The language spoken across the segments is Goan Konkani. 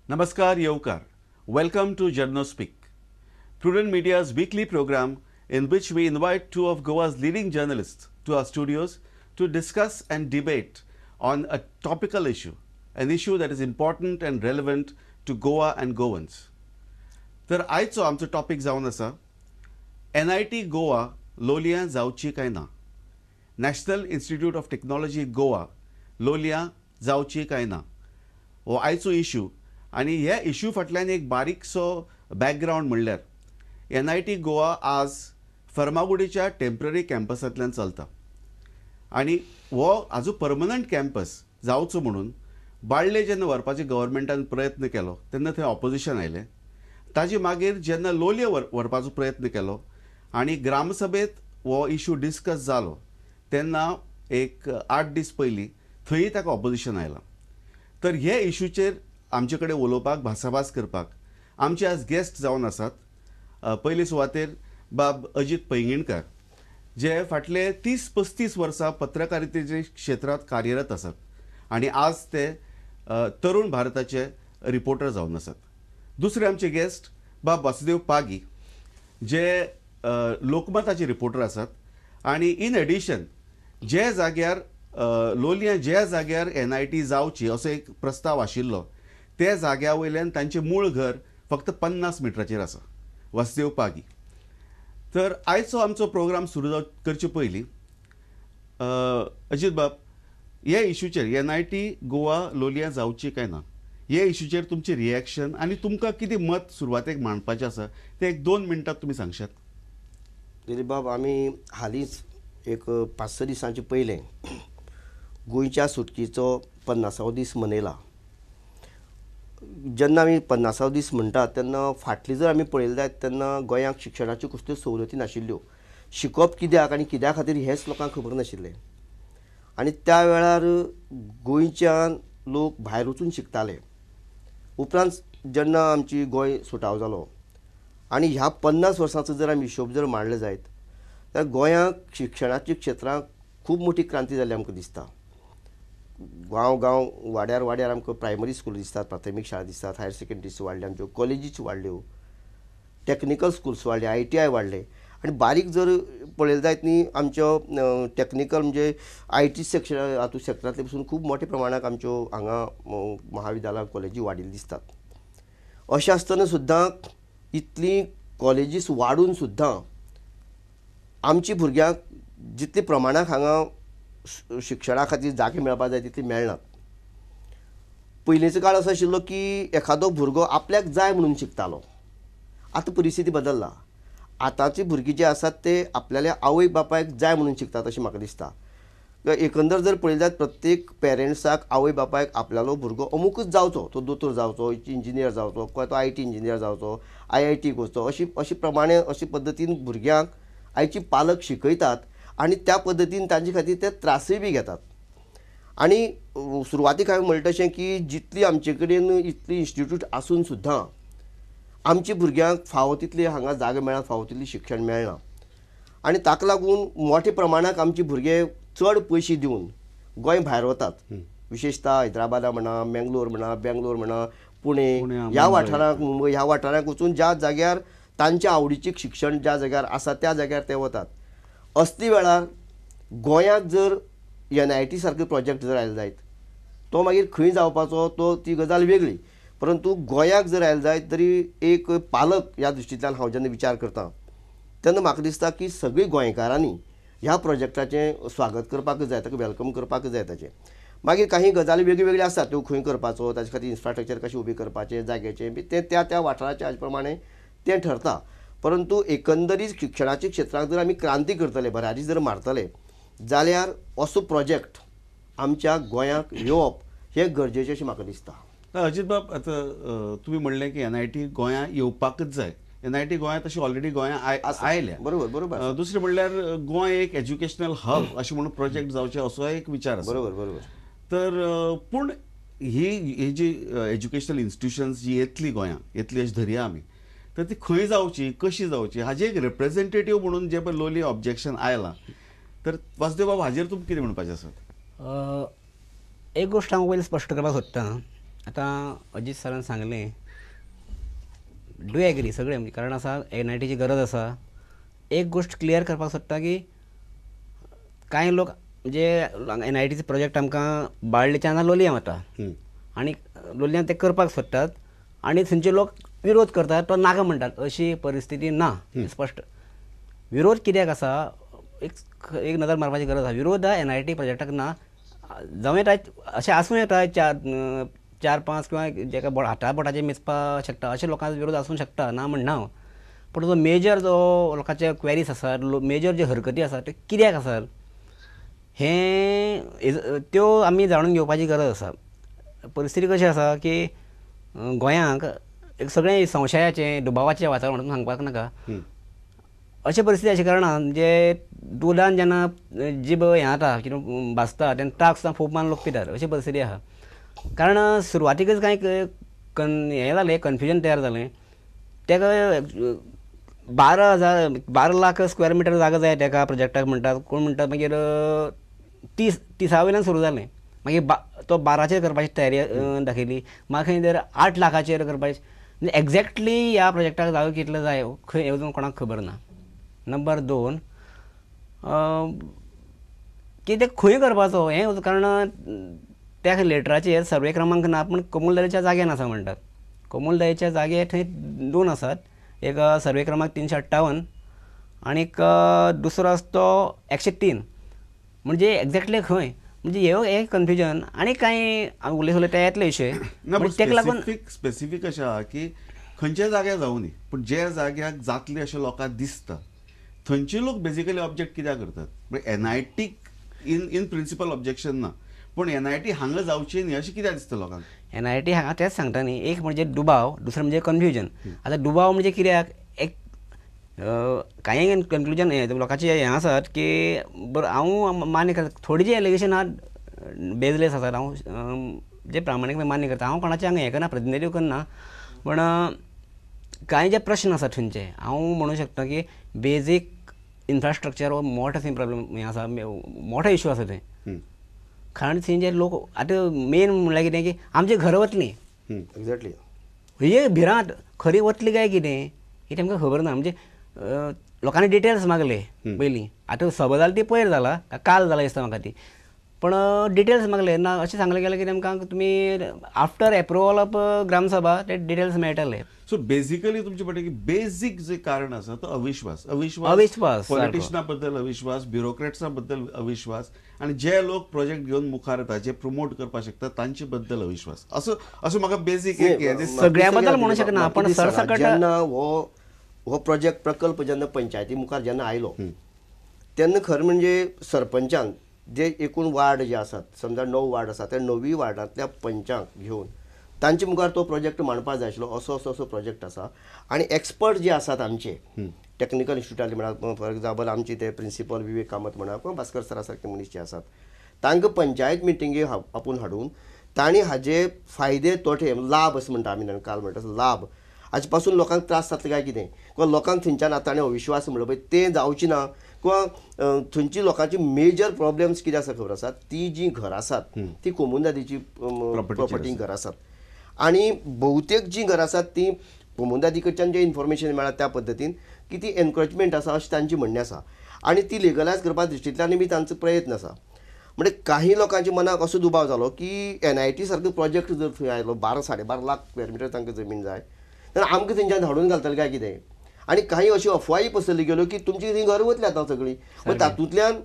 नमस्कार येवकार. Welcome to Journo Speak, Prudent Media's weekly program in which we invite two of Goa's leading journalists to our studios to discuss and debate on a topical issue, an issue that is important and relevant to Goa and Goans. तर आयचो आमचो टॉपीक जावन आसा NIT Goa लोलयां जावची काय ना, national institute of technology Goa लोलयां जावची काय ना, हो आयचो इशू. आनी ह्या इशू फाटल्यान एक बारीकसो बॅकग्रावंड म्हणल्यार NIT Goa आज फर्मागुडीच्या टेम्पररी कॅम्पसांतल्यान चलता आनी हो आजू परमनंट कॅम्पस जावचो म्हणून बाळ्ळे जेन्ना व्हरपाचे गव्हर्मेंटान प्रयत्न केलो तेन्ना थंय ऑपोजिशन आयलें. ताजे मागीर जेन्ना लोलये व्हरपाचो प्रयत्न केलो आनी ग्रामसभेंत हो इशू डिस्कस जालो तेन्ना एक 8 दीस पयलीं थंय ताका ऑपोजिशन आयलां. तर हे इशूचेर आमचे कडेन उलोवपाक, भासाभास करपाक आमचे आज गेस्ट जावन आसात. पयले सुवातेर बाब अजीत पैंगीणकार, जे फाटले 30-35 वर्सां पत्रकारितेच्या क्षेत्रांत कार्यरत आसात आनी आज ते तरुण भारताचे रिपोर्टर जावन आसात. दुसरे आमचे गेस्ट बाब वासुदेव पागी, जे लोकमताचे रिपोर्टर आसात आनी इन एडिशन जे जाग्यार लोलयां ज्या जाग्यार NIT जावची असो एक प्रस्ताव आशिल्लो त्या जाग्या वयल्यान तांचें मूळ घर फक्त 50 मिटराचेर आसा, वासुदेव पागी. तर आयचो आमचो प्रोग्राम सुरू करचे पयलीं अजीत बाब, ह्या इशूचेर NIT Goa लोलयां जावची काय ना ह्या इशूचेर तुमचें रिएक्शन आनी तुमकां कितें मत सुरवातेक मांडपाचें आसा तें एक 2 मिनटां तुमी सांगशात. दिलीप बाब, आमी हालींच एक 5-6 दिसांचे पयलें गोंयच्या सुटकेचो 50वो दीस मनयला. जेन्ना आमी 50वो दीस म्हणटात तेन्ना फाटली जर आमी पळयलें जायत तेन्ना गोंयांक शिक्षणाच्यो कसल्यो सवलती नाशिल्ल्यो. शिकप कित्याक आनी कित्या खातीर हेंच लोकांक खबर नाशिल्लें आनी त्या वेळार गोंयच्यान लोक भायर वचून शिकताले. उपरांत जेन्ना आमची गोंय सुटाव जालो आनी ह्या 50 वर्सांचो जर आमी हिशोब जर मांडले जायत जाल्यार गोंयांक शिक्षणाच्या क्षेत्रांत खूब मोठी क्रांती जाल्ली आमकां दिसता. गांव गांव वाड्यार वाड्यार आमकां प्रायमरी स्कूल दिसतात, प्राथमीक शाळा दिसतात, हायर सेकंडरीज वाडल्यो, आमच्यो कॉलेजीस वाडल्यो, टॅक्निकल स्कूल्स वाडले, ITI वाडले. आनी बारीक जर पळयलें जायत न्ही आमच्यो टॅक्निकल म्हणजे IT section हातूंत सेक्टरांतले पसून खूब मोठ्या प्रमाणांत आमच्यो हांगा महाविद्यालयां कॉलेजी वाडिल्ल्यो दिसतात. अशें आसतना सुद्दां इतलीं कॉलेजीस वाडून सुद्दां आमची भुरग्यांक जितले प्रमाणांत हांगा शिक्षणा खातीर जागे मेळपाक जाय तितली मेळनात. पयलींचो काळ असो आशिल्लो की एखादो भुरगो आपल्याक जाय म्हणून शिकतालो. आतां परिस्थिती बदल्ला. आतांची भुरगीं जे आसात ते आपल्याल्या आवय बापायक जाय म्हणून शिकतात अशें म्हाका दिसता. एकंदर जर पळयलें जाल्यार प्रत्येक पेरंट्साक आवय बापायक आपल्यालो भुरगो अमुकूच जावचो, तो दोतोर जावचो, इंजिनियर जावचो, किंवा तो IT engineer जावचो, IIT वचचो, अशी अशी प्रमाणे अशी पद्दतीन भुरग्यांक आयची पालक शिकयतात आनी त्या पद्दतीन तांचे खातीर ते त्रासूय बी घेतात. आनी सुरवातीक हांवें म्हणलें तशें की जितली आमचे कडेन इतली इन्स्टिट्यूट आसून सुद्दां आमच्या भुरग्यांक फावो तितली हांगा जागा मेळना, फावो तितलें शिक्षण मेळना आनी ताका लागून मोठ्या प्रमाणांत आमचे भुरगे चड पयशे दिवन गोंय भायर वतात. विशेशतः हैदराबादा म्हणा, मेंगलोर म्हणा, बेंगलोर म्हणा, पुणे ह्या वाठारांक, मुंबय ह्या वाठारांक वचून ज्या जाग्यार तांच्या आवडीचें शिक्षण ज्या जाग्यार आसा त्या जाग्यार ते वतात. असली वेळार गोंयांत जर NIT सारको प्रोजेक्ट जर आयलो जायत तो मागीर खंय जावपाचो तो ती गजाल वेगळी, परंतु गोंयाक जर आयलो जायत तरी एक पालक ह्या दृश्टींतल्यान हांव जेन्ना विचार करता तेन्ना म्हाका दिसता की सगळीं गोंयकारांनी ह्या प्रोजेक्टाचें स्वागत करपाक जाय, ताका welcome करपाक जाय. ताचें मागीर काही गजाली वेगळ्यो वेगळ्यो आसात त्यो खंय करपाचो, ताचे खातीर इन्फ्रास्ट्रक्चर कशें उबें करपाचें, जाग्याचें बी तें त्या त्या वाठाराच्या हाजे प्रमाणें तें ठरता. परंतु एकंदरीत शिक्षणाच्या क्षेत्रांत जर आमी क्रांती करतले, भरारी जर मारतले जाल्यार असो प्रोजेक्ट आमच्या गोंयांक येवप हें गरजेचें अशें म्हाका दिसता. अजीत बाब, आतां तुमी म्हणलें की NIT गोंयांत येवपाकच जाय. NIT गोंयांत तशी ऑलरेडी गोंयांत आयल्या, बरोबर बरोबर. दुसरें म्हणल्यार गोंय एक एज्युकेशनल हब अशें म्हणून प्रोजेक्ट जावचें असो एक विचार आसा. बरोबर बरोबर. तर पूण ही जी एज्युकेशनल इन्स्टिट्युशन्स जी येतली गोंयांत येतली अशें धरया आमी, तर ती खंय जावची, कशी जावची हाजे एक रिप्रेझेंटेटीव म्हणून जे पळय लोलये ऑब्जेक्शन आयलां, तर वासुदेव बाब हाजेर तुमकां कितें म्हणपाचें आसा? एक गोश्ट हांव पयलीं स्पश्ट करपाक सोदतां आतां अजीत सरान सांगलें, do agree सगळें, कारण आसा एन I टीची गरज आसा. एक गोश्ट क्लियर करपाक सोदता की कांय लोक म्हणजे एन I टीचे प्रोजेक्ट आमकां बाळ्ळीच्यान लोलयां वता आनी लोलयां ते करपाक सोदतात आनी थंयचे लोक विरोध करतात, तो नाका म्हणटात. अशी परिस्थिती ना. स्पश्ट विरोध कित्याक आसा एक नदर मारपाची गरज आसा. विरोध एन I T प्रोजेक्टाक ना जावं येता, अशें आसूं येता चार पांच किंवा जेका हाता बोटाचेर मेजपाक शकता अशे लोकांचो विरोध आसूंक शकता, ना म्हणना हांव. पूण जो मेजर जो लोकांचे क्वेरीज आसात, मेजर ज्यो हरकती आसात त्यो कित्याक आसात हें त्यो आमी जाणून घेवपाची गरज आसा. परिस्थिती कशी आसा की गोंयांक एक सगळें संशयाचें दुबावाचें वातावरण म्हणून सांगपाक नाका. अशें परिस्थिती अशें कारणान म्हणजे दुदान जेन्ना जीब हें जाता कितें भाजता तेन्ना ताक सुद्दां खूब मान लोक पितात अशी परिस्थिती आसा. कारण सुरवातीकच कांय हें जालें, कन्फ्युजन तयार जालें. ताका 12 लाख स्क्वेअर मिटर जागा जाय ताका प्रोजेक्टाक म्हणटात, कोण म्हणटात मागीर 30 वयल्यान सुरू जालें, मागीर तो 12चेर करपाची तयारी दाखयली, मागीर खंय तर 8 लाखाचेर करपाची. म्हणजे एक्झॅक्टली ह्या प्रोजेक्टाक जागो कितलो जाय खंय अजून कोणाक खबर ना. नंबर 2 की ते खंय करपाचो हें, कारण त्या लेटराचेर सर्वे क्रमांक ना पूण कोमुलदारीच्या जाग्यान आसा म्हणटात. कोमुलदारीच्या जागे थंय 2 आसात, एक सर्वे क्रमांक 358 आनीक दुसरो आसा तो 103. म्हणजे एक्झॅक्टली खंय म्हणजे हे एक कन्फ्युजन आनी कांय उलयत उलयत ते येतले विशय. ताका लागून स्पेसिफीक अशें आहा की खंयच्या जाग्यार जावं न्ही, पूण ज्या जाग्याक जातले अशें लोकांक दिसता थंयचे लोक बेजिकली ऑब्जेक्ट कित्याक करतात. म्हणजे एन I टीक इन प्रिंसिपल ऑब्जेक्शन ना, पूण एन I T हांगा जावची न्ही अशें कित्याक दिसता लोकांक? एन I T हांगा तेंच सांगता न्ही, एक म्हणजे दुबाव, दुसरें म्हणजे कन्फ्युजन. आतां दुबाव म्हणजे कित्याक एक कांय कन्क्लुजन हें लोकांचें हें आसात की बरें हांव मान्य करता, थोडी जी एलिगेशन आहात बेजलेस आसात, हांव जे प्रामाणीकपणान मान्य करता, हांव कोणाचें हांगा हें करना, प्रतिनिधित्व करना, पूण कांय जे प्रश्न आसात थंयचे हांव म्हणूंक शकता की बेजीक इन्फ्रास्ट्रक्चर हो मोठो थंय प्रॉब्लम हें आसा, मोठो इशू आसा थंय. कारण थंय जे लोक आतां मेन म्हणल्यार कितें की आमची घरां वतलीं, एक्झॅक्टली ही भिरांत खरी वतली काय कितें ही तेमकां खबर ना. म्हणजे लोकांनी डिटेल्स मागले पयलीं, आतां सभा जाली ती पयर जाला, काल जाला दिसता म्हाका ती, पूण डिटेल्स मागले ना अशें सांगलें गेलें की तेमकां तुमी आफ्टर एप्रुवल ऑफ ग्रामसभा ते डिटेल्स मेळटले. सो बेजिकली तुमचे म्हणटा की बेजीक जे कारण आसा तो अविश्वास, अविश्वास, पॉलिटिशना बद्दल अविश्वास, ब्युरोक्रेट्सा बद्दल अविश्वास, आनी जे लोक प्रोजेक्ट घेवन मुखार येता, जे प्रमोट करपाक शकता तांचे बद्दल अविश्वास, असो असो म्हाका बेजीक एक सगळ्या बद्दल म्हणू शकना. पण सरसकट जेन्ना हो प्रोजेक्ट प्रकल्प जेन्ना पंचायती मुखार जेन्ना आयलो तेन्ना खरें म्हणजे सरपंचान जे एकूण वार्ड जे आसात, समजा 9 वार्ड आसात, त्या 9 वार्डांतल्या पंचांक घेवन तांचे मुखार तो प्रोजेक्ट मांडपाक जाय आशिल्लो. असो असो असो प्रोजेक्ट आसा आनी एक्सपर्ट जे आसात आमचे टेक्निकल इन्स्टिट्यूटांतले म्हणा, फॉर एग्जाम्पल आमचे ते प्रिंसिपल विवेक कामत म्हणा किंवा भास्कर सरा सारखे मनीस जे आसात तांकां पंचायत मिटिंगे आपोवन हाडून तांणी हाजे फायदे तोटे लाभ अशें म्हणटा आमी काल म्हणटा लाभ हाजे पासून लोकांक त्रास जातले काय कितें, किंवा लोकांक थंयच्यान आतां ताणें अविश्वास म्हणलो पळय तें जावचें ना, किंवा थंयची लोकांची मेजर प्रॉब्लम्स कितें आसा खबर आसा, ती जीं घरां आसात ती कोमुनिदादीची प्रॉपर्टी घरां आसात आनी बहुतेक जीं घरां आसात तीं कोमुनिदादी कडच्यान जें इन्फॉर्मेशन मेळ्ळा त्या पद्दतीन की ती एनक्रोचमेंट आसा अशें तांचें म्हणणें आसा आनी ती लिगलायज करपा दृश्टींतल्यान बी तांचो प्रयत्न आसा. म्हणजे काही लोकांच्या मनाक असो दुबाव जालो की एन I T सारको प्रोजेक्ट जर थंय आयलो 12 साडे 12 लाख स्क्वेअर मिटर तांकां जमीन जाय जाल्यार आमकां थंयच्यान धाडून घालतले काय कितें, आनी काही अशी अफवाय पसरली गेल्यो की तुमची थंय घरां वतली आतां सगळीं. मागीर तातूंतल्यान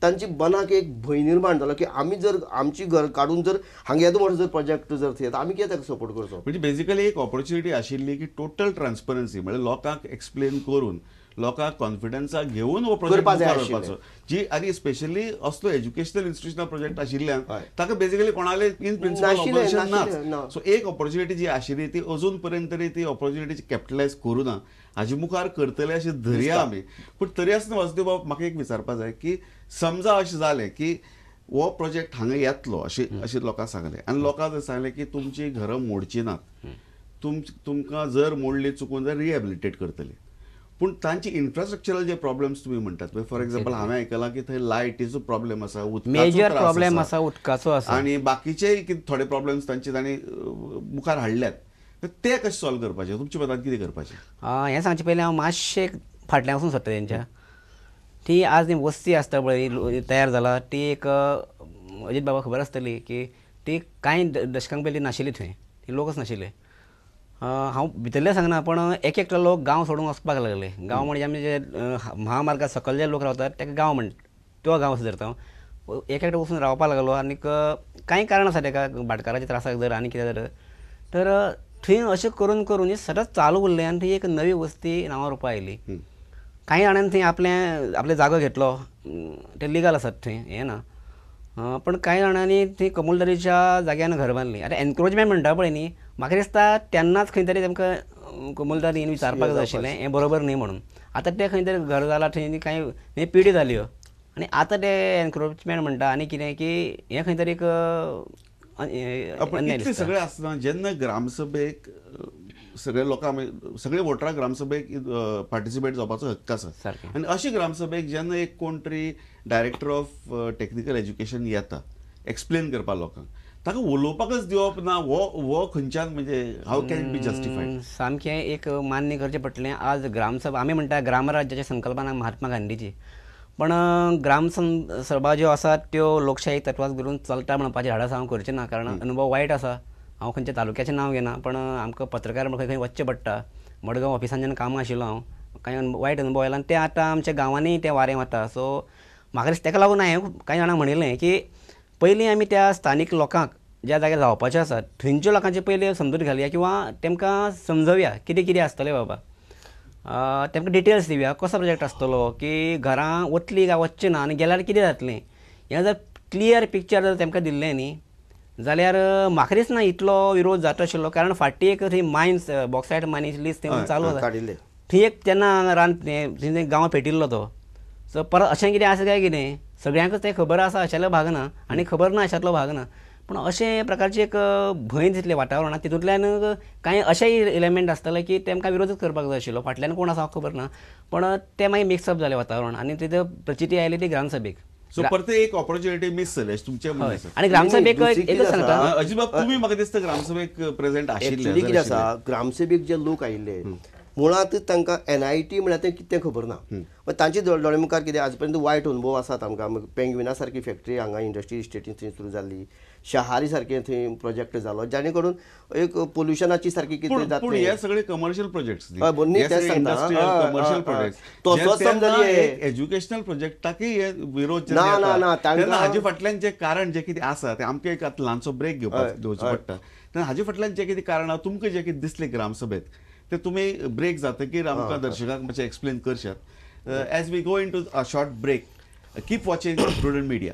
तांची मनाक एक भंय निर्माण जालो की आमी जर आमची घर काडून जर हांगा येदो मोठो जर प्रोजेक्ट जर थंय येता आमी कितें ताका सपोर्ट करचो. म्हणजे बेजिकली एक ऑपॉर्च्युनिटी आशिल्ली की टोटल ट्रान्सपरन्सी, म्हणजे लोकांक एक्सप्लेन करून लोकांक कॉन्फिडन्साक घेवन हो प्रोजेक्ट करपाचो जी, आनी स्पेशली असलो एज्युकेशनल इन्स्टिट्यूशनल प्रोजेक्ट आशिल्ल्यान ताका बेजिकली कोणाले इन प्रिंसिपल ऑपोजिशन ना. सो एक ऑपॉर्च्युनिटी जी आशिल्ली ती अजून पर्यंत तरी ती ऑपॉर्च्युनिटी कॅपिटलायज करूं ना, हाजे मुखार करतले अशें धरया आमी. पूण तरी आसतना वासुदेव बाब म्हाका एक विचारपा जाय की समजा अशें जालें की हो प्रोजेक्ट हांगा येतलो अशें अशें लोकांक सांगलें आनी लोकांक जर सांगलें की तुमची घरां मोडची नात, तुमकां जर मोडली चुकून जर रिहेबिलिटेट करतले, पूण तांची इन्फ्रास्ट्रक्चरल जे प्रॉब्लेम्स तुमी म्हणटात, फॉर एग्जाम्पल हांवें आयकलां की थंय लायटीचो प्रॉब्लेम आसा, मेजर प्रॉब्लेम आसा उदकाचो आसा आनी बाकीचेय कितें थोडे प्रॉब्लेम्स तांचे तांणी मुखार हाडल्यात, तर ते कशे सॉल्व करपाचे तुमच्या मतान कितें करपाचें? हें सांगचे पयलीं हांव मातशें फाटल्यान वचूंक सोदता तेंच्या. ती आज वस्ती आसता पळय तयार जाला ती एक अजीत बाबा खबर आसतली की ती कांय दशकां पयलीं नाशिल्ली, थंय ती लोकच नाशिल्ले. हांव भितरलें सांगना पण एक एकटो लोक गांव सोडून वचपाक लागले. गांव म्हणजे आमी जे महामार्गा सकयल जे लोक रावतात ताका गांव म्हण, तो गांव असो धरता हांव. एक एकटो वचून रावपाक लागलो आनीक कांय कारण आसा ताका, भाटकाराच्या त्रासाक धर आनी कितें धर, तर थंय अशें करून करून सतत चालू उरलें आनी थंय एक नवी वस्ती नांवा रुपा आयली. कांय जाणांनी थंय आपले जागो घेतलो, ते लिगल आसात थंय हें ना, पण कांय जाणांनी थंय कमूलदारीच्या जाग्यान घर बांदली. आतां एनक्रोचमेंट म्हणटा पळय न्ही, म्हाका दिसता तेन्नाच खंय तरी तांकां कमूलदारीन विचारपाक जाय आशिल्लें हें बरोबर न्ही म्हणून. आतां तें खंय तरी घर जालां थंय कांय पिढी जाल्यो आनी आतां ते एनक्रोचमेंट म्हणटा आनी कितें की हें खंय तरी एक इतलें सगळें आसतना जेन्ना ग्रामसभेक सगळे लोकांक सगळे वोटरांक ग्रामसभेक पार्टिसिपेट जावपाचो हक्क आसा आनी अशी ग्रामसभेक जेन्ना एक कोण तरी डायरेक्टर ऑफ टेक्निकल एज्युकेशन येता एक्सप्लेन करपाक लोकांक, ताका उलोवपाकच दिवप ना, हो खंयच्यान म्हणजे how can it be justified? सामकें एक मान्य करचें पडटलें. आज ग्रामसभा आमी म्हणटा ग्रामराज्याची संकल्पना महात्मा गांधीची, पण ग्रामसभा ज्यो आसात त्यो लोकशाही तत्वाक धरून चलता म्हणपाचें धाडस हांव करचें ना, कारण अनुभव वायट आसा. हांव खंयच्या तालुक्याचें नांव घेना, पण आमकां पत्रकार म्हणून खंय खंय वचचें पडटा. मडगांव ऑफिसान जेन्ना कामां आशिल्लो हांव, कांय वायट अनुभव आयला आनी तें आतां आमच्या गांवांनी तें वारें वता. सो म्हाका दिसता तेका लागून हांवें कांय जाणांक म्हणिल्लें की पयलीं आमी त्या स्थानीक लोकांक ज्या जाग्यार जावपाचें आसा थंयच्या लोकांची पयलीं समजूत घालया किंवा तेमकां समजोवया कितें कितें आसतलें बाबा, तेमकां डिटेल्स दिवया कसो प्रोजेक्ट आसतलो, की घरां वतलीं काय वचचें ना आनी गेल्यार कितें जातलें, हें जर क्लियर पिक्चर जर तेमकां दिल्लें न्ही जाल्यार म्हाका दिसना इतलो विरोध जाता आशिल्लो. कारण फाटीं एक थंय मायन्स बॉक्सायट मायनीची लिस्ट थंय चालू आसा, थंय एक तेन्ना रान थंय गांव पेटिल्लो तो. सो परत अशें कितें आसा काय कितें सगळ्यांकच तें खबर आसा अशेंलो भाग ना आनी खबर ना अशांतलो भाग ना, पूण अशें प्रकारचें एक भंय दिसलें वातावरणांत, तितूंतल्यान कांय अशेंय एलिमेंट आसतले की तेमकां विरोधच करपाक जाय आशिल्लो. फाटल्यान कोण आसा खबर ना, पण तें मागीर मिक्सअप जालें वातावरण आनी तितूंत प्रचिती आयली ती ग्रामसभेक. सो परत एक ऑपॉर्च्युनिटी मिस जाली तुमचें म्हणणें. आनी ग्रामसभेक एकच सांगता अजिबाब, तुमी म्हाका दिसता ग्रामसभेक प्रेझेंट आशिल्ले. कितें आसा, ग्रामसभेक जे लोक आयिल्ले मुळांत तांकां NIT म्हळ्यार तें कितें खबर ना. तांचे दोळे मुखार कितें आज पर्यंत वायट अनुभव आसात आमकां. पेंग्विना सारकी फॅक्टरी हांगा इंडस्ट्री इस्टेटीन थंय सुरू जाल्ली, शहारी सारके थंय प्रोजेक्ट जालो जाणे करून एक पोल्युशनाची सारकी कितें जातलें. हे सगळे कमर्शियल प्रोजेक्ट्स, कमर्शियल प्रोजेक्ट्स तसोच समजली एज्युकेशनल प्रोजेक्टाकय हे विरोध ना ना ना. तेन्ना हाजे फाटल्यान जें कारण जें कितें आसा तें आमकां एक आतां ल्हानसो ब्रेक घेवपाक घेवचो पडटा. तेन्ना हाजे फाटल्यान जें कितें कारण आसा तुमकां जें कितें दिसलें ग्रामसभेत ते तुमी ब्रेक जातकीर आमकां दर्शकांक मातशें एक्सप्लेन करशात. As we go into a short break, keep watching Prudent Media.